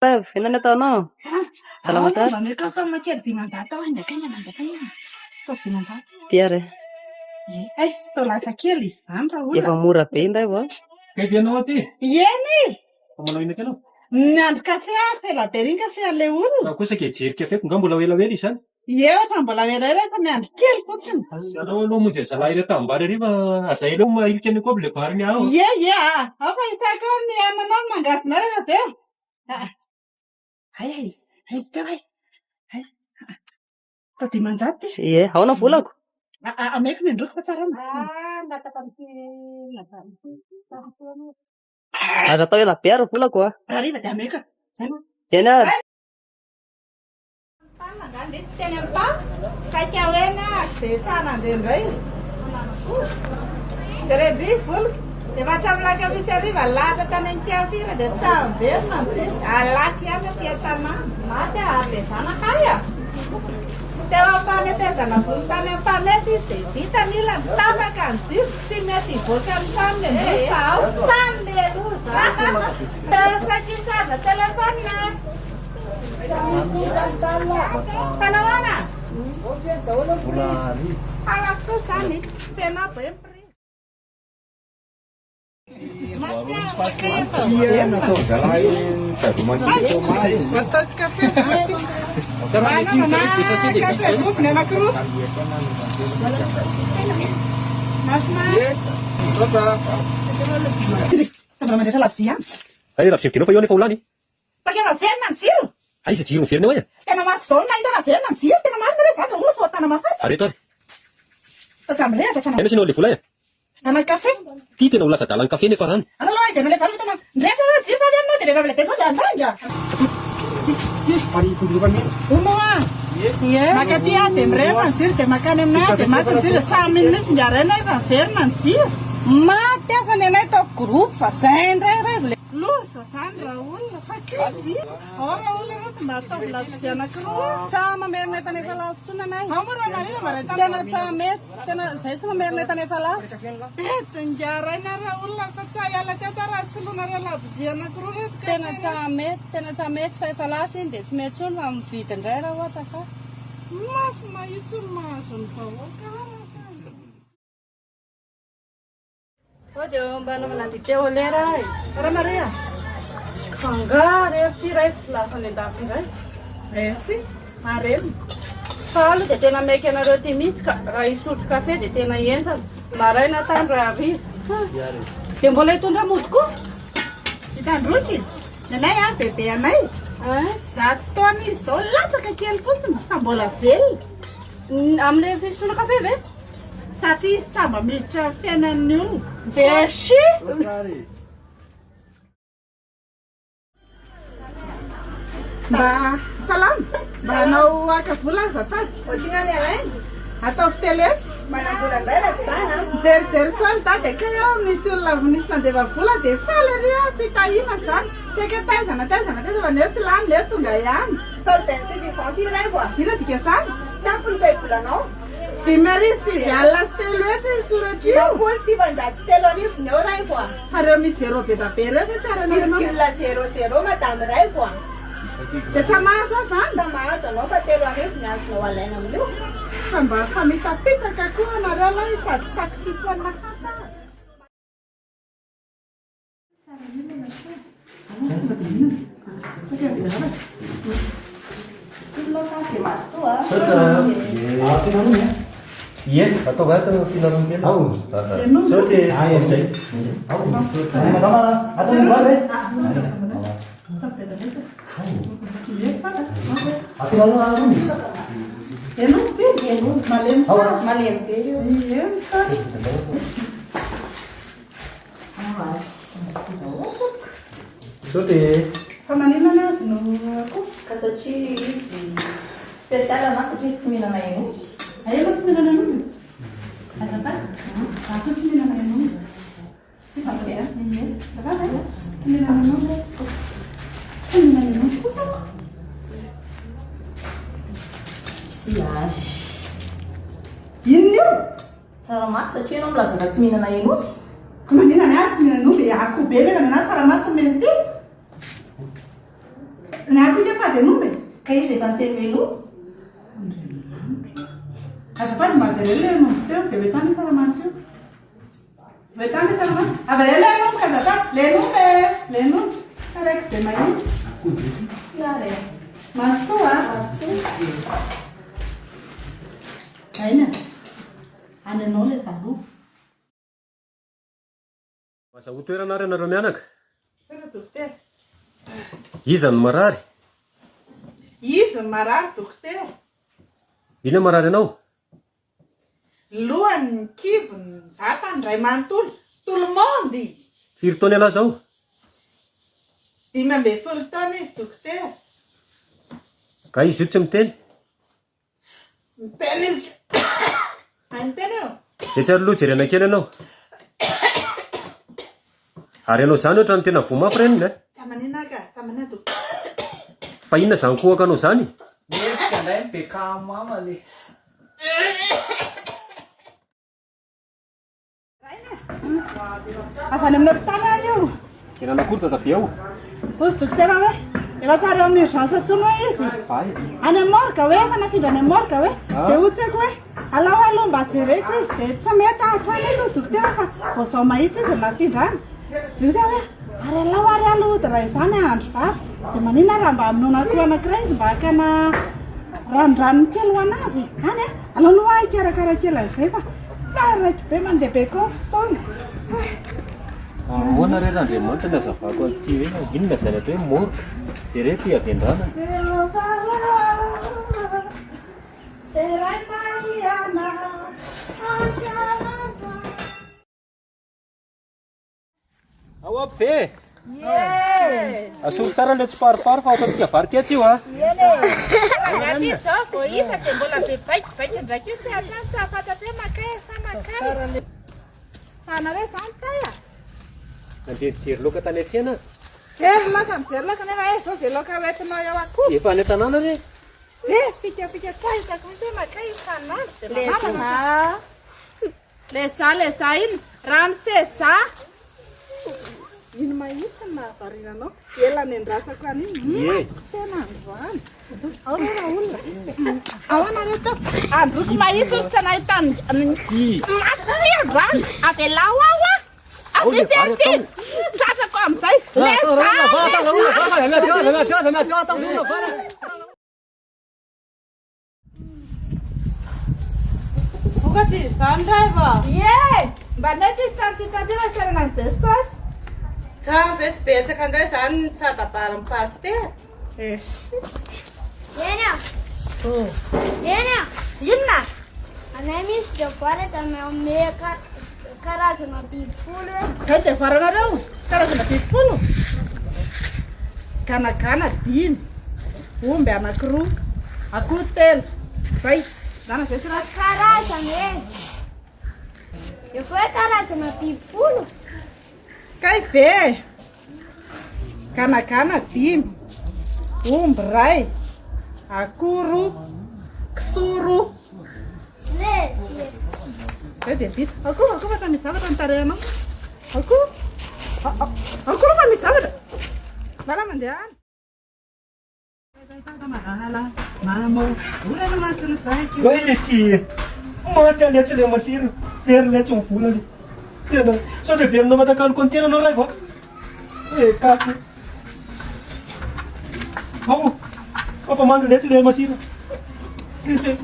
Raivo, inona ny ataonao? Salama. Salama tsara. Mba omeko somme kely 500 ao haingankaingana haingankaingana. Ataovy 500. Ty ary. Ie. Hay, toa lasa kely izy izany raha olona. Efa mora be iny Raivo a. Kay ve ianao aty? Ieny e! Fa manao inona kay ianao? Miandry kafe aho, fa ela be ry ny kafe an'ilay olona. Fa kosa ke hijery kafe ko nga mbola ho elaela izany? Ie, ohatran'ny mbola ho elaela fa miandry kely fotsiny. Aleo aloha hamonjy an'i zalahy ireto tanimbary ary fa aza ela eo mahilika any koa ilay vary miaha ao. Ie, ie aa. Ao fa hisaka ao ny ananao ny mangazinao rehefa avy eo. Aa. Hay hay izy, hay izy teo hay. Hay. Aa. Atao 500 ty. Ie, ahoana ny volako? Aa, ameko ny androko fa tsara ny. Aza atao ela be ary ny volako a. Rahariva dia ameko. Zay no. Eny ary. Saika hoe ny ahy dia tsy hanandeha indray. Jerendry voloko. Efa hatramin'ny alakamisy hariva lahatra tany Ankiafira dia tsy miverina ny jiro. Alaky ihany aty an-tanàna. Maty aho ary le zanaka ahy a. Teo am-panetezana volo tany am-panety izy dia vita ny ilany, tapaka ny jiro, tsy mety hivoaka ny tranony ny jiro fa ao tany loza. Saika hisarona téléphone. Mpanao ahoana? Halako koa izany. Tena be ny prix. Ataoko kafe zany ty. Manaovana kafe vovony anankiroa. Mahafinaritra. Mbola mandrehitra labozia ihany. Hay labozia vidinao fa io anefa ho lany. Fa efa velona ny jiro. Aiza jiro miverina eo e? Tena masoko zao no nahita fa velona ny jiro, tena marina re zany raha olona fahotana mahafaty. Areto ary. Fa tsy mirehatra hatrany. Aiza asianao le vola e? Nanao kafe. Ty tena ho lasa adalan'ny kafe nefa rany. Anao aloha hiverina le vary fa tena mirehatra hoe jiro fa avy aminao dia vehivavy lehibe zao dia handainga. Hono hoa. Maka aty aho dia mirehatra ny jiro dia makany aminay aho dia maty ny jiro dia tsy hamino mihitsy ingahy Rainy hoe efa miverina ny jiro. Maty aho fa ny anay ataoko groupe fa zay indray raivo le. Loza zany raolona fa kivy. Ao raolona reto mba ataovy labozia anakiroa. Tsa mamerina entana efa lafo tsony anay. Ao moa raha mariva mba ray Tena tsa mety. Tena zay tsy mamerina entana efa lafo. Bedy ingahy Rainy ary raolona fa tsa hiala teto aho raha tsy solonareo labozia anakiroa reto ka. Tena tsa mety, tena tsa mety fa efa lasa iny dia tsy mety tsony fa mividy indray raha ohatra ka. Mafy mahitsy ny mahazo ny vahoaka ary fa. Sao dia mba anaovana dite au lait raha e. Ramaria. Fa angaha re ry ty raivo tsy lasa any an-dafy indray? Merci. Marenina. Fa aloha dia tena maiky anareo ty mihitsy ka. Raha hisotro kafe dia tena henjana. Maraina atoandro hariva. Dia mbola hitondra mody koa? Hitandroky. Ny anay an, bebe anay. 100 taona izy izao, latsaka kely fotsiny fa mbola velona. Amin'ilay fisotroana kafe ve? Satria izy tsy mba miditra amin'ny fiainan'ny olona. Merci. Mba salama, mba hanao haka vola azafady. Ohatrinona ny alaina? Ataovy 300. Manam-bola indray raha izany an. Mijerijery solde dia kay aho nisy olona avy nisy nandefa vola dia faly ery aho, fitahiana izany. Tsy haiko hoe taiza na taiza na taiza fa ny eo tsy lany, ny eo tonga ihany. Solde insuffisant io raivo a. Inona dikan'izany? Tsy ampy ny toe-bolanao. 39 300 io misoratra io. 950 ny eo Raivo a. Fa reo misy zéro be da be reo ve tsara anareo manko? Virgule zéro zéro madame Raivo a. Dia tsy mahazo aho zany? Tsy mahazo anao fa 3000 ny azonao alaina amin'io. Fa mba famitapitaka koa anareo aloha hitady taxi foana hafa. Ie, ataovy ato filaroana kely. Ao. Sao te izay. Ao. Malemy be io. Sao te Fa maninona azy no akoho? Ka satria izy spécial anazy satria izy tsy mihinana hen'omby. Ay ianao tsy mihinana hen'omby? Azafady, za koa tsy mihinana hen'omby. Tsy fantatro e. Ie. Azafady e. Tsy mihinana hen'omby aho. Tsy mihinana hen'omby kosa aho. Sy ary. Inona io? Tsaramaso satria ianao milaza fa tsy mihinana hen'omby. Ko maninona ny ahy tsy mihinana omby e? Akoho be nefa ny anahy tsaramaso omeny ty. Ny ahy koa ika fady hen'omby e. Ka iza efa niteny mialoha? Andriamanitra. Azafady mba avereno ilay hen'omby teo dia ho entana io tsaramaso io. Ho entana io tsaramaso. Avereno ilay hen'omby ka azafady. Ilay hen'omby e! Ilay hen'omby. Taraiky be mahitsy. Tsara e. Mazotoa a. Mazotoa. Aina. Any anao ilay valopy. Azahoa toerana ary ianareo mianaka. Misaotra dokotera. Iza no marary? Izy no marary dokotera. Inona marary anao? Ny lohany, ny kibony, ny vatany iray manontolo. Tout le monde! Firy taona ialahy izao? 15 taona izy dokotera. Ka izy io tsy miteny? Miteny izy. Hay miteny io. Etsy ary aloha jerena kely ianao. Ary ianao izany ohatran'ny tena voa mafy reniny a. Tsy maninona ka, tsy maninona dokotera. Fa inona izany kohaka anao izany? Mihetsika indray ny bekaham mama le. Avy any amin'ny hôpitaly aho io. Dia nanakory dadabe ao? Hozy dokotera hoe efa tsy ary ao amin'ny urgence intsony hoe izy. Vay. Any amin'ny morgue hoe, efa nafindra any amin'ny morgue hoe. Ah. Dia hoy tsy haiko hoe alao aloha mba jereko izy. Dia tsy mety aho, tsy haiko hozy dokotera fa vao izao mahitsy izy no nafindra any. Dia hoy aho hoe ary alao ary aloha hody raha izany hahandro vary. Dia maninona raha mba hamonoana akoho anankiray izy mba hakana ranondranony kely ho an'azy any a. Alao aloha aho hikarakara kely an'izay fa Taraiky be mandeha be koa ny fotoana. Ahoana re Randriamanitra ny hazavako an'ity hoe inona izany atao hoe morgue? Jereo ity havendranana. Ao aby ve? Ie! Asolo tsara ilay tsiparifary fa ataontsika vary ketsa io a! Raha izao vao hita dia mbola be baikobaiko ndraiky io sy hatrany tsy hahafantatra hoe makay sa makay. Fa anareo izany tay a! Nandeha nijery laoka tany an-tsena aho. Mijery laoka, mijery laoka nefa eh, izao izay laoka hoentinao eo akoho. Efa any an-tanàna re. Be fikafika tsy hitako mihitsy hoe makay isan'andro dia manaraka. Leza leza iny ramose za. Iny mahitsy no nahavariana anao. Ela nendrasako an'iny. Ie. Tena androany. Ao re raolona. Ao anareo teo. Androko mahitsy ry tsy nahitany maty androany. Avelao aho ah. Ao le vary atao. Tratrako amin'izay. Leza leza. Vokatra izy izany Raivo a! Ie! Mba nety izy tamin'ity taty fa fiainana an'i Jesosy. Tsara ve tsy betsaka indray izany ny sadabarin'ny pasitera? Neny a! Neny a! Inona? Anay misy devoir dia manome karazana biby folo e. Zay devoir anareo? Karazana biby folo? Ganagana dimy. Omby anakiroa, akoho telo, zay. Zana zay soraty. Karazana e. Efa hoe karazana biby folo. Kay ve? Ganagana dimy, omby ray, akoho roa, kisoa roa. Zay dia vita. Akoho, akoho fa misy zavatra ny tarehinao. Akoho. Akoho fa misy zavatra. Lala mandeha any. Oay le ty maty aho letsy le masira, very letsy ny volany. Tena sao dia velona matakaloko ny tenanao Raivo a? Eh kaky. Ao, mampamandry letsy le masira. Ese.